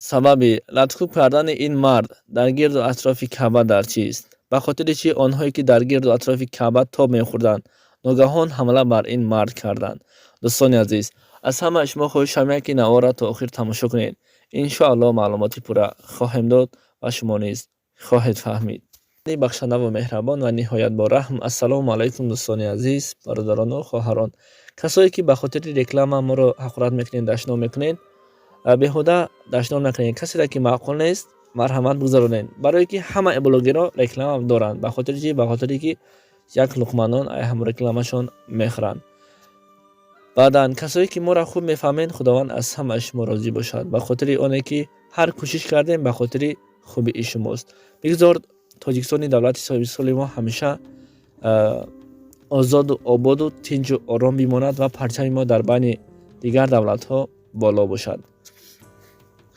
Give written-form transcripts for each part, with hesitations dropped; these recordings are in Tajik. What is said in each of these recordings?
Сабаби латукӯб кардани ин мард дар гирду атрофи Каъба дар чист? Ба хотири чӣ онҳое, ки дар гирду атрофи Каъба тоб мехӯрданд, ногаҳон ҳамла бар ин мард карданд? Дӯстони азиз, аз ҳамаи шумо хоҳишам як, ки наворро то охир тамошо кунед. Иншоаллоҳ, маълумоти пурра хоҳем дод ва шумо низ хоҳед фаҳмид. Бахшандаву меҳрабон ва ниҳоят бо раҳм. Ассалому алайкум, дӯстони азиз, бародарону хоҳарон. Касое, ки ба хотири реклама моро ҳақорат мекунед, дашном мекунед, беҳуда дашном накунед. Касеро ки маъқул нест, марҳамат, гузаронед, барое ки ҳамаи блогерҳо реклама доранд. Ба хотири чӣ? Ба хотире ки як луқма нон ай ҳам рекламашон мехӯранд. Баъдан касое, ки моро хуб мефаҳмед, Худованд аз ҳамаи шумо розӣ бошад, ба хотири оне ки ҳар кӯшиш кардем, ба хотири хубии шумост. Бигзор Тоҷикистони давлати соҳибистиқлоли мо ҳамеша озоду ободу тинҷу ором бимонад ва парчами мо дар байни дигар давлатҳо боло бошад.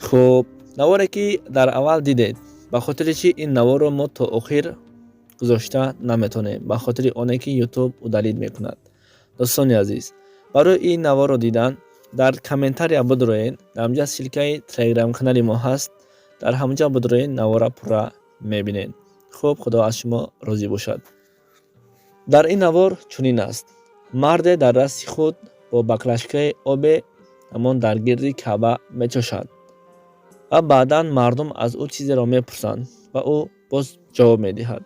Хуб, наворе, ки дар аввал дидед, ба хотири чӣ ин наворро мо то охир гузошта наметавонем? Ба хотири оне ки Ютуб удалить мекунад. Дӯстони азиз, барои ин наворро дидан дар комментария бидроед, дар ҳамҷа ссылкаи Телеграм канали мо ҳаст, дар ҳамҷа бидроед, наворро пурра мебинед. Хуб, Худо аз шумо розӣ бошад. Дар ин навор чунин аст: марде дар дасти худ бо баклажкаи обе ҳамон дар гирди Каъба мечошад ва баъдан мардум аз ӯ чизеро мепурсанд ва ӯ боз ҷавоб медиҳад.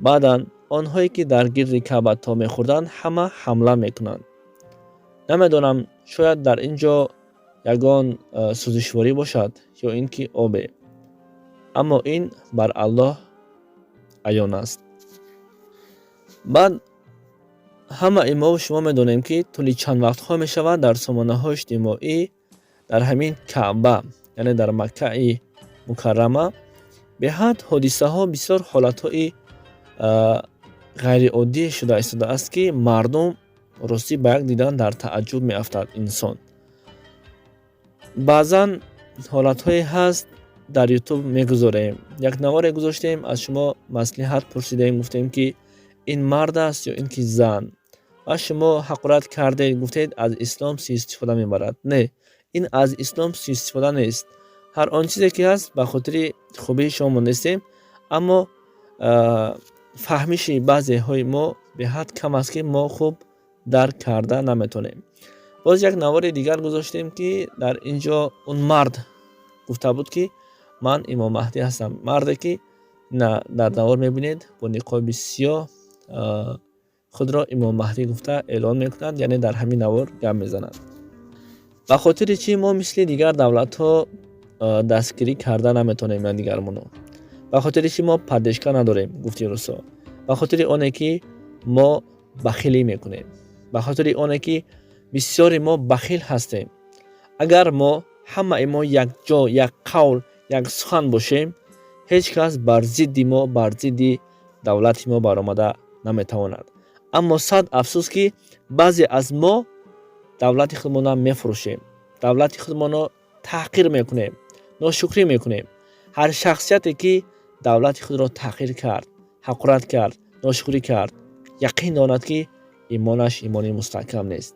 Баъдан онҳое, ки дар гирди Каъба тоб мехӯрданд, ҳама ҳамла мекунанд. Намедонам, шояд дар ин ҷо ягон сӯзишворӣ бошад ё ин ки обе, аммо ин бар Аллоҳ аён аст. Баъд ҳамаи мову шумо медонем, ки тӯли чанд вақтҳо мешавад, дар сомонаҳои иҷтимоӣ дар ҳамин Каъба, яъне дар Маккаи Мукаррама, беҳад ҳодисаҳо, бисёр ҳолатҳои ғайриоддӣ шуда истодааст, ки мардум ростӣ ба як дидан дар тааҷҷуб меафтад инсон. Баъзан ҳолатҳое ҳаст, дар Ютуб мегузорем. Як наворе гузоштем, аз шумо маслиҳат пурсидем, гуфтем, ки ин мард аст ё ин ки зан, ва шумо ҳақорат кардед, гуфтед, аз ислом суистифода мебарад. Не, ин аз ислом суистифода нест. Ҳар он чизе ки ҳаст, ба хотири хубии шумо мондастем, аммо фаҳмиши баъзеҳои мо беҳад кам аст, ки мо хуб дарк карда наметавонем. Боз як навори дигар гузоштем, ки дар ин ҷо он мард гуфта буд, ки ман Имом Маҳдӣ ҳастам. Марде, ки дар навор мебинед, бо ниқоби сиёҳ худро Имом Маҳдӣ гуфта эълон мекунад, яъне дар ҳамин навор гап мезанад. Ба хотири чӣ мо мисли дигар давлатҳо дастгирӣ карда наметавонем якдигармонро? Ба хотири чӣ мо поддержка надорем, гуфти русо? Ба хотири оне ки мо бахилӣ мекунем, ба хотири оне ки бисёре мо бахил ҳастем. Агар мо ҳамаи мо якҷо, як қавл, як сухан бошем, ҳеҷ кас бар зидди мо, бар зидди давлати мо баромада наметавонад. Аммо сад афсӯс, ки баъзе аз мо давлати худмонро мефурӯшем, давлати худмонро таҳқир мекунем, ношукрӣ мекунем. Ҳар шахсияте, ки давлати худро таҳқир кард, ҳақорат кард, ношукрӣ кард, яқин донад, ки имонаш имони мустаҳкам нест.